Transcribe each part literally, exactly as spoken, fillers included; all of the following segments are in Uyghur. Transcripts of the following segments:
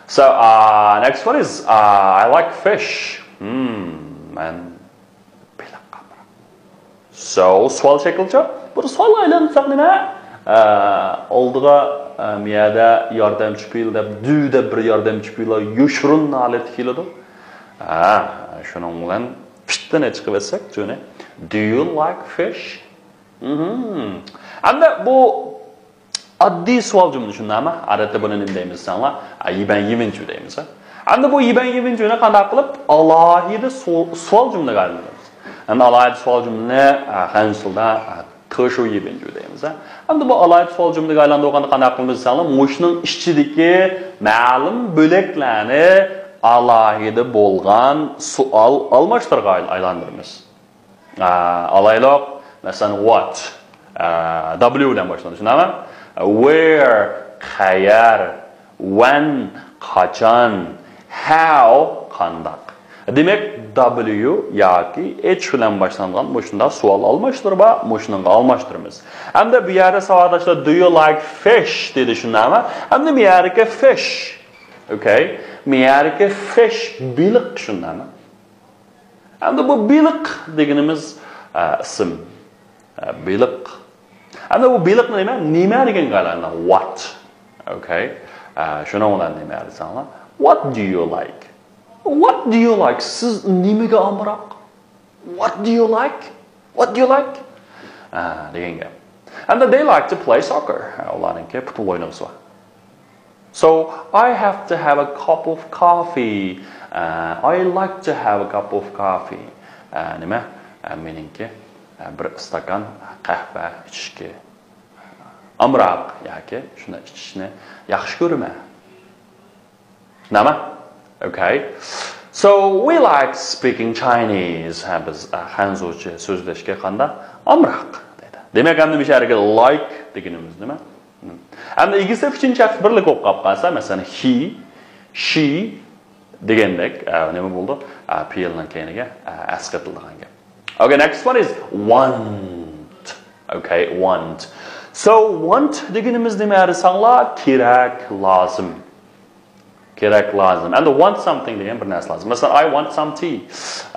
So, uh, next one is, uh, I like fish. Hmm, مەن بېلىققا ئامراق. So، سوئال شەكلىچۇ. بىر سوئالغا ئايلاندۇرساق نېمە؟ ئە، ئالدىغا، ئە، مىيەدە ياردەمچى پېئىل دەپ، دۇ دەپ بىر ياردەمچى پېئىل يوشۇرۇن ھالەتتە كېلىدۇ. ھە، شۇنىڭ بىلەن پىتتىنى چىقىۋەتسەك، جۇنى. Do you like fish? مهم. ئەمدى بۇ ئاددىي سوئال جۈملە شۇنداقمۇ؟ ئادەتتە بۇنى نېمە دەيمىز دېسەڭلار؟ ئە، يىبەن يىۋېنجۈ دەيمىز. ئەمدى بۇ يىبەن يىۋېنجۈنى قانداق قىلىپ ئالاھىدە سو-، سوئال جۈملىگە ئايلاندۇرىمىز؟ ئەمدى ئالاھىدە سوئال جۈملىنى، ئە، خەنزۇ تىلدا، ئە، تېشۇ يىبېنجۈ دەيمىز. ئەمدى بۇ ئالاھىدە سوئال جۈملىگە ئايلاندۇرغاندا قانداق قىلىمىز دېسەڭلار، مۇشۇنىڭ ئىچىدىكى مەلۇم بۆلەكلەرنى ئالاھىدە بولغان سوئال ئالماشتۇرغا ئايلاندۇرىمىز. ئالايلۇق، مەسىلەن، what، W بىلەن باشلىنىدۇ، شۇنداقمۇ؟ Where، قەيەر، when، قاچان، how، قانداق. دېمەك، W ياكى H بىلەن باشلانغان مۇشۇنداق سوئال ئالماشتۇرۇپ، مۇشۇنىڭغا ئالماشتۇرىمىز. ئەمدى بۇ يەردە ساۋاقداشلار، do you like fish دېدى، شۇنداقمۇ؟ ئەمدى بۇ يەردىكى fish، okay، بۇ يەردىكى fish بېلىق، شۇنداقمۇ؟ ئەمدى بۇ بېلىق دېگىنىمىز، ئە، ئىسىم. ئە، بېلىق. ئەمدى بۇ بېلىقنى نېمە؟ نېمە دېگەنگە ئايلاندى؟ What. Okay. ئە، شۇنىڭ بىلەن نېمە دېسەڭلار؟ What do you like? What do you like? سىز نېمىگە ئامراق؟ What do you like? What do you like? ئە، دېگەن گەپ. ئەمدى they like to play soccer. ئە، ئۇلارنىڭكى پۇتبول ئوينىغۇسى بار. So, I have to have a cup of coffee. ئە، I like to have a cup of coffee. ئە، نېمە؟ ئە، مېنىڭكى، ئە، بىر ئىستاكان قەھۋە ئىچىشكە ئامراق ياكى شۇنى ئىچىشنى ياخشى كۆرىمەن. نېمە؟ Okay. So, we like speaking Chinese. ھە، بىز، ئە، خەنزۇچە سۆزلەشكە قانداق؟ ئامراق دەيدۇ. دېمەك، ئەمدى مۇشۇ يەرگە like دېگىنىمىز نېمە؟ ئەمدى ئىگىسى ئۈچىنچى شەخس بىرلىك بولۇپ قالىپ قالسا، مەسىلەن، he، she دېگەندەك، ئە، نېمە بولىدۇ؟ ئە، پېئىلنىڭ كەينىگە، ئە، ئەسقېتىلىدىغان گەپ. Okay, next one is want. Okay, want. So, want دېگىنىمىز نېمە دېسەڭلار؟ كېرەك، لازىم. كېرەك، لازىم. ئەمدى want something دېگەن بىر نەرسە لازىم. مەسىلەن، I want some tea.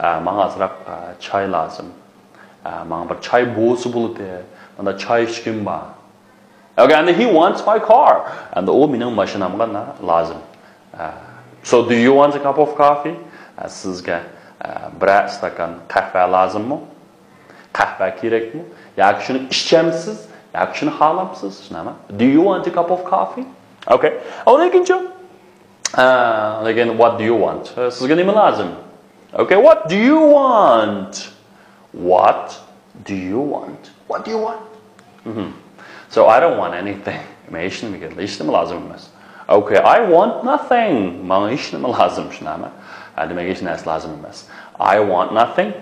ئە، ماڭا ئازراق، ئە، چاي لازىم. ئە، ماڭا بىر چاي بولسا بولىدۇ. مانا چاي ئىچكۈم بار. Okay, and he wants my car. ئەمدى ئۇ مېنىڭ ماشىنامغا نا-، لازىم. ئە، so do you want a cup of coffee? ئە، سىزگە، ئە، بىرەر ئىستاكان قەھۋە لازىممۇ؟ قەھۋە كېرەكمۇ؟ ياكى شۇنى ئىچەمسىز؟ ياكى شۇنى خالامسىز؟ شۇنداقمۇ؟ Do you want a cup of coffee? Okay. ئۇنىڭ ئىككىنچى، ئە، لېكىن what do you want? سىزگە نېمە لازىم؟ Okay, what do you want? What do you want? What do you want? مهم. So, I don't want anything. مەن ھېچ نېمىگە، ھېچ نېمە لازىم ئەمەس. Okay, I want nothing. ماڭا ھېچ نېمە لازىم، شۇنداقمۇ؟ ھە، دېمەك، ھېچ نەرسە لازىم ئەمەس. I want nothing.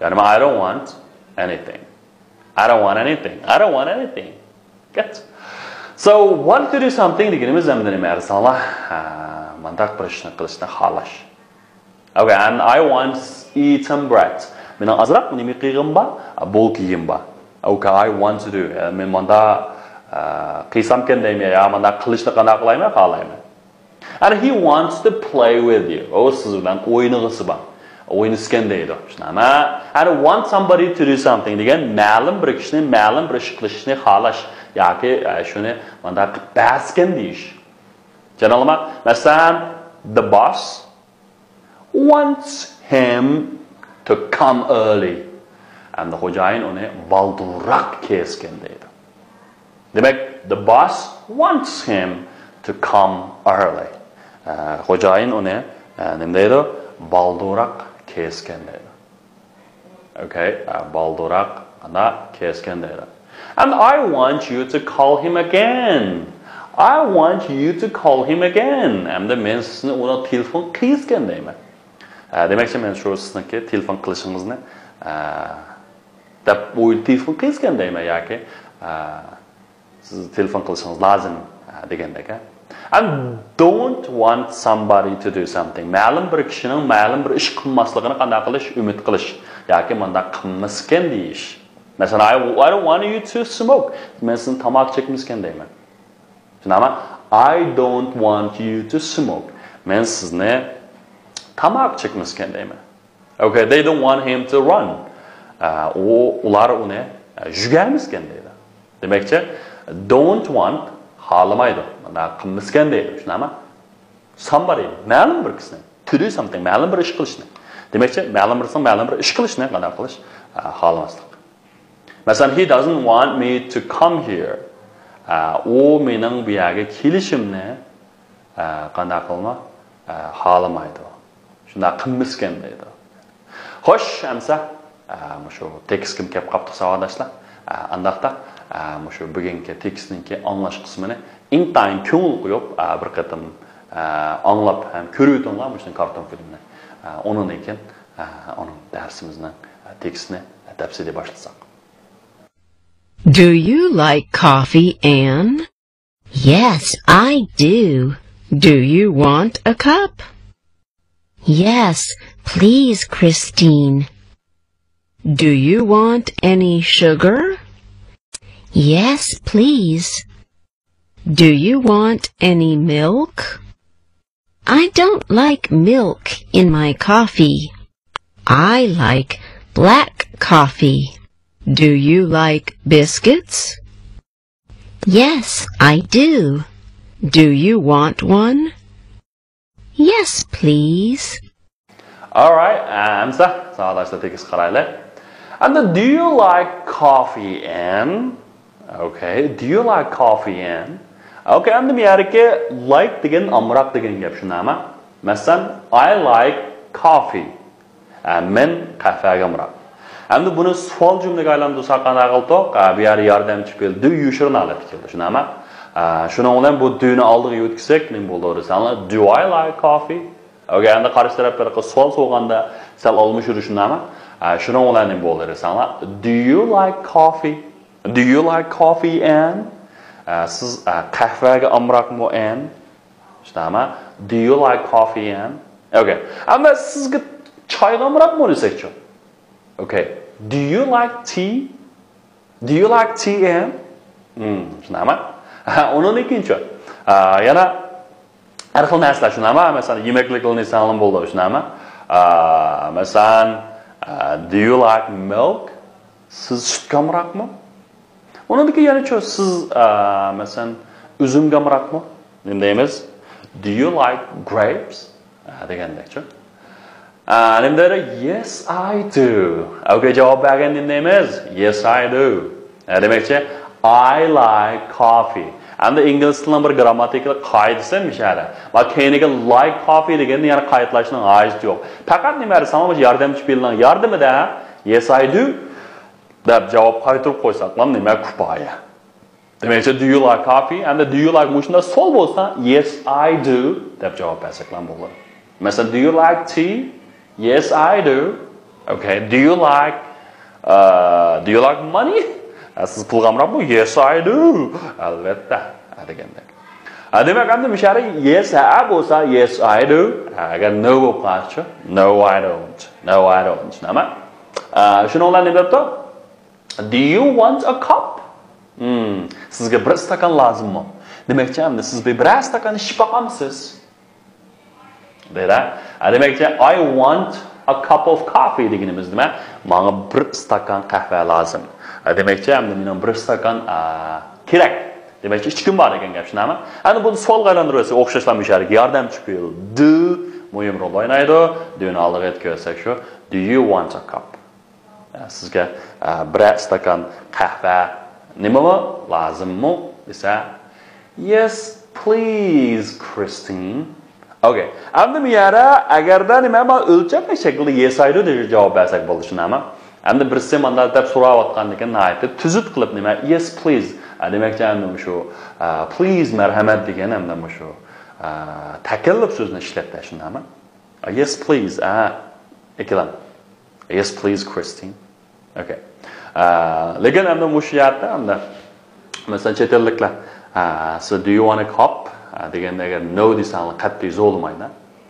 يەنى، I don't want anything. I don't want anything. I don't want anything. Get. So, want to do something دېگىنىمىز ئەمدى نېمە دېسەڭلار؟ ھە، مانداق بىر ئىشنى قىلىشنى خالاش. Okay, and I want eat some bread. مېنىڭ ئازراق نېمە قىلغۇم بار؟ بولكا يېگۈم بار. Okay, I want to do. مەن مانداق، ئە، قىلسامكەن دەيمەن، يا مانداق قىلىشنى قانداق قىلايمەن؟ خالايمەن. And he wants to play with you. ئۇ سىز بىلەن ئوينىغۇسى بار. ئوينىسىكەن دەيدۇ. شۇنداقمۇ؟ And want somebody to do something دېگەن مەلۇم بىر كىشىنى، مەلۇم بىر ئىش قىلىشنى خالاش ياكى، ئە، شۇنى مانداق قىلىپ بەرسىكەن دېيىش. چۈشەندىڭلارمۇ؟ مەسىلەن، the boss wants him to come early. ئەمدى خوجايىن ئۇنى بالدۇرراق كەلسىكەن دەيدۇ. دېمەك، the boss wants him to come early. ئە، خوجايىن ئۇنى، ئە، نېمە دەيدۇ؟ بالدۇرراق كەلسىكەن دەيدۇ. Okay, ئە، بالدۇرراق ئانا كەلسىكەن دەيدۇ. And I want you to call him again. I want you to call him again. ئەمدى مەن سىزنى ئۇنىڭ تېلېفون قىلىسىكەن دەيمەن. ئە، دېمەكچى، مەن شۇ سىزنىڭكى تېلېفون قىلىشىڭىزنى، ئە، دەپ ئۇ تېلېفون قىلىسىكەن دەيمەن ياكى، ئە، سىز تېلېفون قىلىشىڭىز لازىم، ئە، دېگەندەك، ھە. And don't want somebody to do something. مەلۇم بىر كىشىنىڭ مەلۇم بىر ئىش قىلماسلىقىنى قانداق قىلىش؟ ئۈمىد قىلىش. ياكى مانداق قىلمىسىكەن دېيىش. مەسىلەن، I, I don't want you to smoke. مەن سىزنى تاماكا چەكمىسىكەن دەيمەن. شۇنداقمۇ؟ I don't want you to smoke. مەن سىزنى تاماكا چەكمىسىكەن دەيمەن. Okay, they don't want him to run. ئۇ، ئۇلار ئۇنى يۈگەرمىسىكەن دەيدۇ. دېمەكچى، don't want خالىمايدۇ. مانا قىلمىسىكەن دەيدۇ. شۇنداقمۇ؟ Somebody، مەلۇم بىر كىشىنى. To do something، مەلۇم بىر ئىش قىلىشنى. دېمەكچى، مەلۇم بىرسىنىڭ مەلۇم بىر ئىش قىلىشنى قانداق قىلىش؟ خالىماسلىق. مەسىلەن، he doesn't want me to come here. ئۇ مېنىڭ بۇ يەرگە كېلىشىمنى، قانداق قىلما، خالىمايدۇ. شۇنداق قىلمىسىكەن دەيدۇ. خوش، ئەمسە، مۇشۇ تېكىستكىمۇ كەپ قاپتۇق، ساۋاقداشلار. ئانداقتا، مۇشۇ بۈگۈنكى تېكىستنىڭكى ئاڭلاش قىسمىنى ئىنتايىن كۆڭۈل قويۇپ، بىر قېتىم ئاڭلاپ ھەم كۆرۈۋېتىڭلار مۇشۇ كارتون فىلىمنى. ئۇنىڭدىن كېيىن، ئۇنىڭ دەرسىمىزنىڭ تېكىستىنى تەپسىلىي باشلىساق. Do you like coffee, Anne? Yes, I do. Do you want a cup? Yes, please, Christine. Do you want any sugar? Yes, please. Do you want any milk? I don't like milk in my coffee. I like black coffee. Do you like biscuits? Yes, I do. Do you want one? Yes, please. Alright, ئەمسە ساۋاقداشلار تېكىست قارايلى. ئەمدى do you like coffee, Anne? Okay, do you like coffee, Anne? Okay, ئەمدى بۇ يەردىكى like دېگەن ئامراق دېگەن گەپ، شۇنداقمۇ؟ مەسىلەن، I like coffee. مەن قەھۋەگە ئامراق. ئەمدى بۇنى سوئال جۈملىگە ئايلاندۇرساق قانداق قىلدۇق؟ بۇ يەردە ياردەمچى پېئىل do يوشۇرۇن ھالەتتە كەلدى، شۇنداقمۇ؟ شۇنىڭ بىلەن بۇ do نى ئالدىغا يۆتكىسەك نېمە بولىدۇ دېسەڭلار، do I like coffee? Okay، ئەمدى قارشى تەرەپ ھېلىقى سوئال سورىغاندا سەل ئالمىشىدۇ، شۇنداقمۇ؟ شۇنىڭ بىلەن نېمە بولىدۇ دېسەڭلار، do you like coffee? Do you like coffee, Anne? سىز قەھۋەگە ئامراقمۇ، ئەن؟ شۇنداقمۇ؟ Do you like coffee, Anne? Okay. ئەمما سىزگە چايغا ئامراقمۇ دېسەكچۇ؟ Okay. Do you like tea? Do you like tea, Anne? Hmm, شۇنداقمۇ؟ ئۇنىڭدىن كېيىنچۇ؟ يەنە ھەر خىل نەرسىلەر، شۇنداقمۇ؟ مەسىلەن، يېمەكلىكلەرنى دېسەڭلارمۇ بولىدۇ، شۇنداقمۇ؟ مەسىلەن، do you like milk? سىز سۈتكە ئامراقمۇ؟ ئۇنىڭدىن كېيىن يەنىچۇ، سىز، ئە، مەسىلەن، ئۈزۈمگە ئامراقمۇ؟ نېمە دەيمىز؟ Do you like grapes? ئە، دېگەندەكچۇ. ئە، نېمە دەيدۇ؟ Yes, I do. ئەگەر جاۋاب بەرگەن نېمە دەيمىز؟ Yes, I do. ئە، دېمەكچى، I like coffee. ئەمدى ئىنگلىز تىلىنىڭ بىر گرامماتىكىلىق قائىدىسى مۇشۇ يەردە. مانا كەينىگە like coffee دېگەننى يەنە قايتىلاشنىڭ ھاجىتى يوق. پەقەت نېمە دېسەڭلار، مۇشۇ ياردەمچى پېئىلنىڭ ياردىمىدە Yes, I do دەپ جاۋاب قايتۇرۇپ قويساقلا نېمە كۇپايە. دېمەكچى، do you like coffee? ئەمدى do you like مۇشۇنداق سوئال بولسا، Yes, I do دەپ جاۋاب بەرسەكلا بولىدۇ. مەسىلەن، do you like tea? Yes, I do. Okay, do you like, uh, do you like money? ئە، سىز پۇلغا ئامراقمۇ؟ Yes, I do. ئەلۋەتتە. ئە، دېگەندەك. ئە، دېمەك، ئەمدى مۇشۇ يەردە yes، ھە بولسا yes, I do. ئە، ئەگەر no بولۇپ قالسىچۇ؟ No, I don't. No, I don't. نېمە؟ ئە، شۇنىڭ بىلەن نېمە دەپتۇ؟ Do you want a cup? Hmm, سىزگە بىر ئىستاكان لازىممۇ؟ دېمەكچى، ئەمدى سىز بىر، بىرەر ئىستاكان ئىچىپ باقامسىز؟ دەيدۇ. ئە، دېمەكچى، I want a cup of coffee دېگىنىمىز نېمە؟ ماڭا بىر ئىستاكان قەھۋە لازىم. ئە، دېمەكچى، ئەمدى مېنىڭ بىر ئىستاكان، ئە، كېرەك. دېمەكچى، ئىچكۈم بار دېگەن گەپ، شۇنداقمۇ؟ ئەمدى بۇنى سوئالغا ئايلاندۇرۇۋەتسەك، ئوخشاشلا مۇشۇ يەردىكى ياردەمچى پېئىل do مۇھىم رول ئوينايدۇ. Do نى ئالدىغا يەتكۈزسەك شۇ، do you want a cup? سىزگە، ئە، بىرەر ئىستاكان قەھۋە نېمىمۇ؟ لازىممۇ؟ دېسە، Yes, please, Christine. Okay. ئەمدى بۇ يەردە ئەگەردە نېمە، مانا ئۆلچەملىك شەكىلدە yes, I do دەپ جاۋاب بەرسەك بولىدۇ، شۇنداقمۇ؟ ئەمدى بىرسى مانداق دەپ سوراۋاتقاندىكىن ناھايىتى تۈزۈت قىلىپ نېمە، Yes, please. ئە، دېمەكچى، ئەمدى مۇشۇ، ئە، please، مەرھەمەت دېگەن ئەمدى مۇشۇ، ئە، تەكەللۇپ سۆزىنى ئىشلەتتى، شۇنداقمۇ؟ ئە، Yes, please. ئە، ئەكېلىڭ. Yes, please, Christine. Okay. ئە، لېكىن ئەمدى مۇشۇ يەردە ئەمدى، مەسىلەن، چەت ئەللىكلەر، ئە، سىز do you want a cup؟ ئە، دېگەندە ئەگەر no دېسەڭلار قەتئىي زورلىمايدۇ.